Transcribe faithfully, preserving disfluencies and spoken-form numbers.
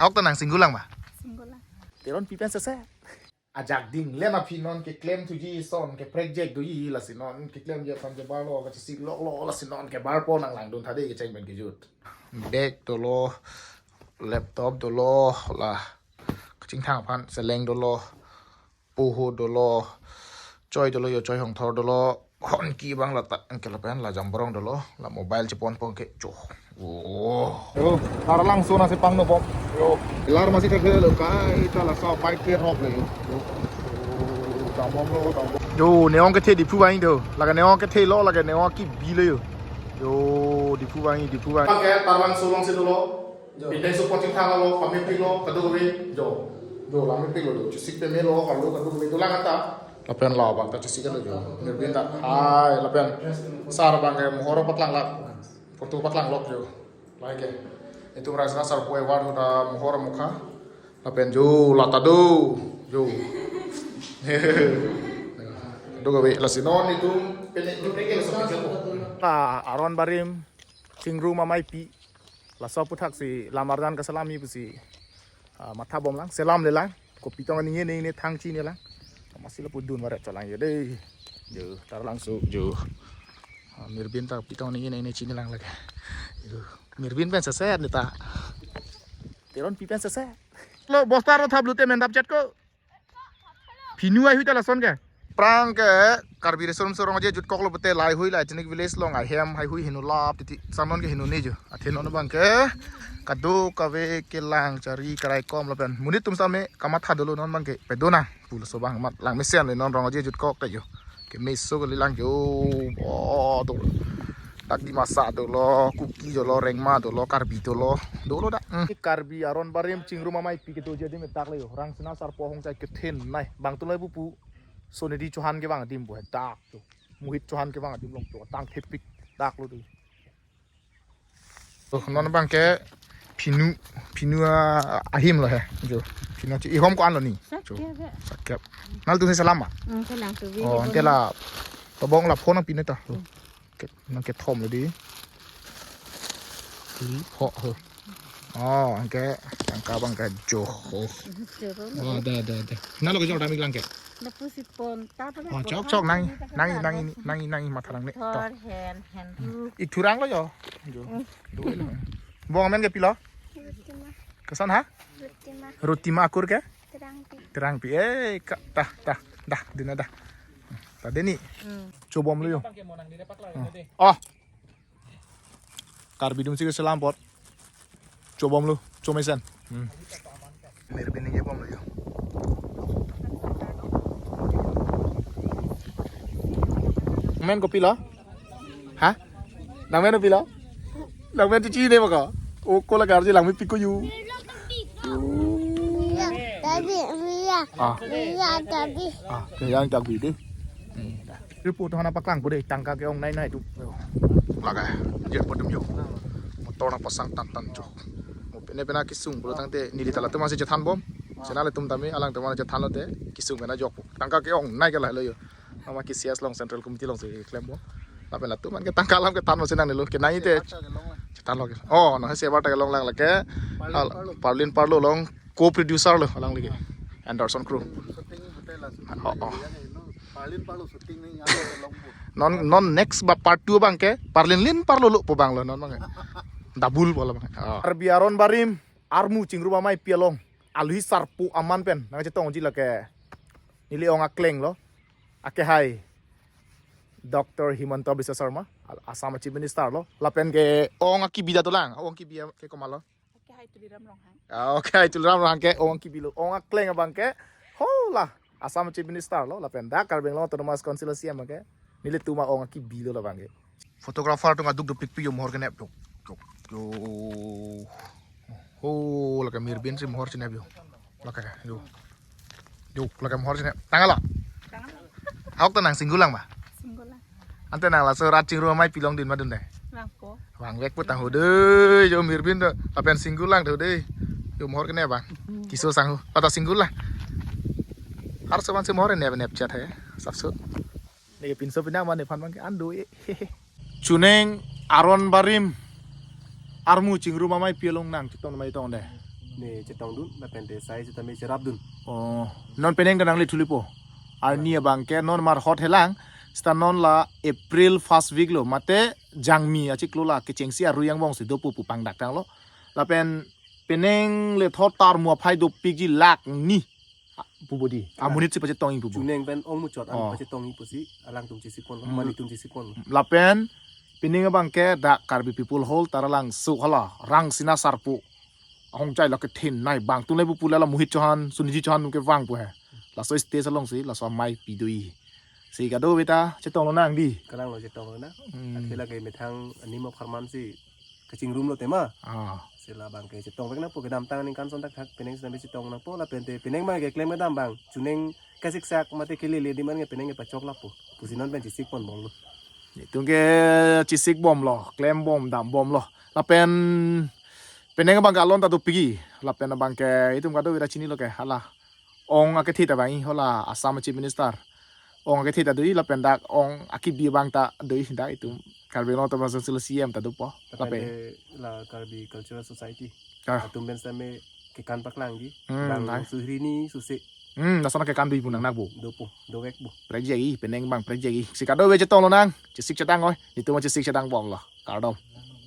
Ahok ta nang single lang ma? Single lang. Teron pi pen sese. Ajak ding le na phi non keklem thuji son ke project doji lasi non keklemji aphan ke barlo kachesik loklo lasi non ke barpo nang langdun tha dei kecheng pen kejut. Bag dolo, laptop dolo, la kachingthang aphan seleng dolo, poho dolo, choi dolo, yo choi hongthor dolo, honki abang lata, anke lapen la jamborong dolo, la mobile chepon pon ke cho. Oh. Yo, Taralangso nangsi pangno bom. Yo, lar masi thek lo kai ta laso bike ke rok le yo. Yo. Yo, ne-ong kethe Diphu vangji do. Lake ne-ong kethelo, lake ne-ong kebi lo yo. Yo, Diphu vangji, Diphu vangji. Pakai Taralangso alongsi dolo. Yo. Pindeng support chingthang lo, pamepik lo, kadokave. Yo. Yo, lamepik lo, yo. Chesik peme lo, kalo kadokave dolang anta. Lapen la abang ta chesik lo yo. Mirbin ta. Hai, lapen. Sar abang ke mohor paklang lak. Photo paklang lok yo. Like. Itum Rangsina Sarpo Award ahut mohor mukha. Lapen yo lata do. Yo. Dokave lasi non itum pene itum pene ke laso pene ko. Ah, Aron Barim, Chingrum Ameipi. Laso aputhaksi lam arjan kaselamji pusi, ah, matha bom lang, selam le lang. Kopi tong aningje ne ne thang chini lang. Masi lapu dun varet cholang yo dei. Yo, Taralangso, yo. Ah, Mirbin ta kopi tong aningje ne ne chini lang lake. Yo, Mirbin pen sese ne ta. Teron pi pen sese. Lo, bosta ro thap lute mendap chet ko. Phinu haihui ta lason ke. Aphrang ke Karbi Riso Nimso Rong Aje jutkok lo pute lahaihui la ethnic village along ahem haihui heno lap titi. Samon ke heno ne jo. Athe non abang ke kadokave kelang chari karai kom lapen monit atum same kamatha dolo non abang ke pedo nang. Pu laso abang mat lang mesen le non Rong Aje jutkok ta yo. Kemeso kali lang yo. Oh, to. Dak Dimasa dolo, Kuki dolo, Rengma dolo, Karbi dolo. Dolo dak. Hmm. Karbi Aron Barim Chingrum Ameipi kedoji adim dak le yo. Rangsina Sarpo ahong chai kethenei. Bang tulai bupu. Sonidi Chauhan kevang adim bu dak tu. Mohit Chauhan kevang adim along tu. Tang thepik dak lo tu. Oh, non abang ke phinu, phinu a-, ahim lo he. Jo. Phinu chi ihom ko-an lo ni. Jo. Sakyap ya. Sakyap. Nangtum si selam ma? Hmm, selam tu. Oh, anke la tobong la phone pine ta. Hmm. Ke, nangkethom lo dei. Di pho ho. Oh, anke tangka abang ke jo ho. Zero. Oh, da, da, da. Nalo ke jor damik lang ke. Lapusi pon ta. Oh, chok, chok, nang, nang, nang, nang, nang, matha lang ne. Thor hen, hen ru. Ithurang lo yo. Jo. Hmm. Doi lo. Bong amen ke pilo? Rutima. Koson ha? Rutima. Rutima akur ke? Terangpi. Terangpi. Eh, ka, ta, ta, da, dina da. Ta deni. Hmm. Chobom lo yo. Hmm. Oh. Karbi atum si keselam apot. Chobom lo, chomesen. Hmm. Mirbin ningje bom lo yo. Nangmen kopi lo? Ha? Nangmen kopi lo? Nangmen chichine ma ko? O ko la garje langmepik ko yo. Iya, tadi, iya. Ah. Iya, tadi. Ah, yang tadi dei. Hmm. Report hana paklang ko dei, tangka ke-ongnei nei tu. Lake, jet po atum yo. Motor nangpasang tan tan jo. Mo pene pene kesung pulo tangte neli ta latum masi chethan bom. Sena latum tame alang teman chethan lote kesung pene jok. Tangka ke-ongnei ke lahelo yo. Ama ke C S along Central Committee alongsi klem bom. Lapen latum an ke tangka alam kethan lo senang nelo. Kenangji te chethan lo ke. Oh, no, si abar ta kelong lang lake. Parlin Parlo along co-producer lo alangli ke. Anderson Crew. Shooting hotel la. Oh, oh. Parlin Parlo shooting ni yang long po. Non, non next ba part two abang ke Parlin Lin Parlo lo po abang lo non abang ke. Double po lo abang ke. Oh. Karbi Aron Barim, armu Chingrum Ameipi along. Aluhi Sarpo aman pen nangchetongji lake. Neli ong akleng lo. Akehai Doctor Himanta Biswa Sarma, Assam Chief Minister lo. Lapen ke ong akibi ta dolang. Ong akibi ke komat lo? Akehai Tuliram Ronghang. Ah, akehai Tuliram Ronghang ke ong akibi lo. Ong akleng abang ke. Ho la. Assam Chief Minister lo. Lapen dak Karbi Anglong Autonomous Council C E M ke. Nelitum a-ong akibi lo labang ke. Photographer atum aduk dopikpik yo mohor kenep. Yo. Yo. Yo. Ho, lake Mirbin si mohor chinep yo. Lake, yo. Yo, lake mohor chinep. Tangka lo? Tangka lo. Ahok ta nang single lang ma? Single lang. Ante nang laso rat Chingrum Ameipi along dun ma dun dei? Vangpo. Vangvek pu tang ho dei, yo Mirbin do. Lapen single lang do dei. Yo mohor kenep abang. Hmm. Keso sang ho. Pata single lang. Har sevan si mohor nep nep chat he. Sapso. Neke pinso pinang ma nephan abang ke an do e. Chuneng Aron Barim. Armu Chingrum Ameipi along nangchetong mai tong dei. Ne chetongdun, lapen te sai sitame cherapdun. Oh, non penang ta nangle thulipo. Arni abang ke non mar hot helang, seta non la April first week lo, mate Jangmi achiklo la kechengsi arui angbong si dopo pu pangdak tanglo. Lapen penang le thot tarmu aphai dopikji lak ni. Ah, pu bodi. Ah. Amonit si pachetong-i pu bo. Chuneng pen ong muchot an Oh. pachetong-i pusi, alangtum chesikpon, Hmm. mani tum chesikpon. Lapen penang abang ke dak Karbi People Hall Taralangso hala, Rangsina Sarpo. Ahongjai la kethenei abang atum le pu pule la Mohit Chauhan, Suniji Chauhan atum kevang pu he. Laso stage alongsi, laso amei pi do-i. Si kadokave ta chetong lonang dei. Kalang lo chetong lonang. Hmm. Athe lake methang anim apharman si kachingrum lo tema. Ah. Si labang ke chetongvek nangpo kedamtang aningkan ason thakthak penang sitame chetong nangpo lapen te penang abang ke klem kedam abang. Chuneng kasiksak mate kelele adim an ke penang ke pachok lapo. Pusi non pen chesikpon bomlo. Itum ke chesikbomlo, klembom dambomlo. Lapen penang abang ke alon ta dopikji. Lapen abang ke itum kadokave ta chinilo ke hala. Ong akethe ta vang-i hala Assam Chief Minister. Ong akethe ta do-i lapen dak ong akibi abang ta do-i dak itum Karbi Anglong Autonomous Council C M ta dopo. Lapen Lapen te la Karbi Cultural Society. Ah. Atum pen sitame kekan paklangji. Hmm, Bang nai. Suhrini suse Hmm, lason kekan do-i pu nang nangpo. Dopo, dovekpo. Prekjek-i, penang abang prekjek-i. Si kadokave chetong lonang, chesik chetang oi. Itum chesik chetangbomlo. Kardom.